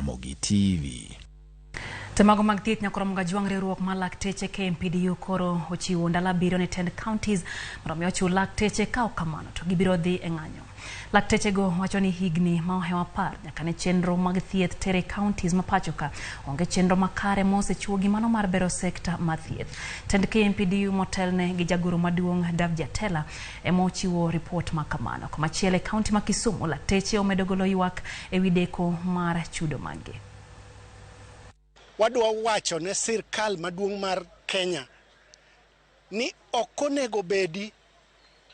Ramogi TV. To mago mag thieth nyakoromo gajwang' riwruok mar lakteche KMPDU koro ochiwo ndalo 7 ne tend counties mondo mi ochul lakteche ka ok kamano to gibiro dhi e ng'anyo. Laktechego wacho ni higni ma ohewo 10 nyaka ne chenro mag thieth tere counties ma pacho ka onge chenro makare ma osechuogi mano mar bero sekta mar thieth. Tend KMPDU motelne gi jagoro maduong' Davji Atela ema ochiwo ripot ma kamano. Komachielo e kaunti ma Kisumu lakteche omedo golo ywak ewi deko mar chudo maggi. Wadwa wacho ne sirkal maduong' mar Kenya ni ok onego bedi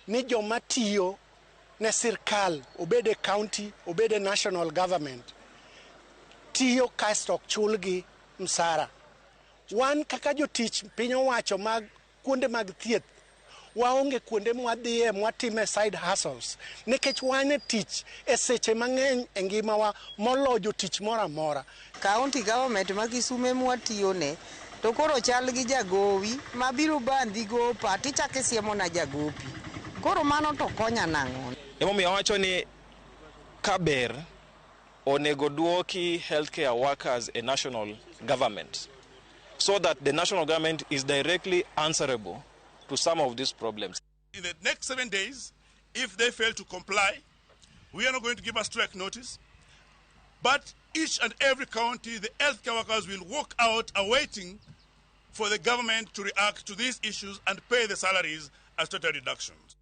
ni joma tiyo ne sirkal, obed e county, obed e national government, tiyo kasto ok chulgi msara. Wan kaka jotich piny owacho mag kuonde mag thieth, waonge kuonde mwadhiye mwatime side hustles nikech wan e tich e seche mang'eny e ngimawa moloyo jotich moro amora. County government ma Kisumu ema watiyone to koro chal gi jagowi mabiro bandhi gopa tichako isiemona jagopi. Koro mano to konya nang'o? Emomiyo awacho ni ka ber onego duoki healthcare workers e national government so that the national government is directly answerable to some of these problems. In the next 7 days, if they fail to comply, we are not going to give a strike notice, but each and every county, the healthcare workers will walk out awaiting for the government to react to these issues and pay the salaries as total reductions.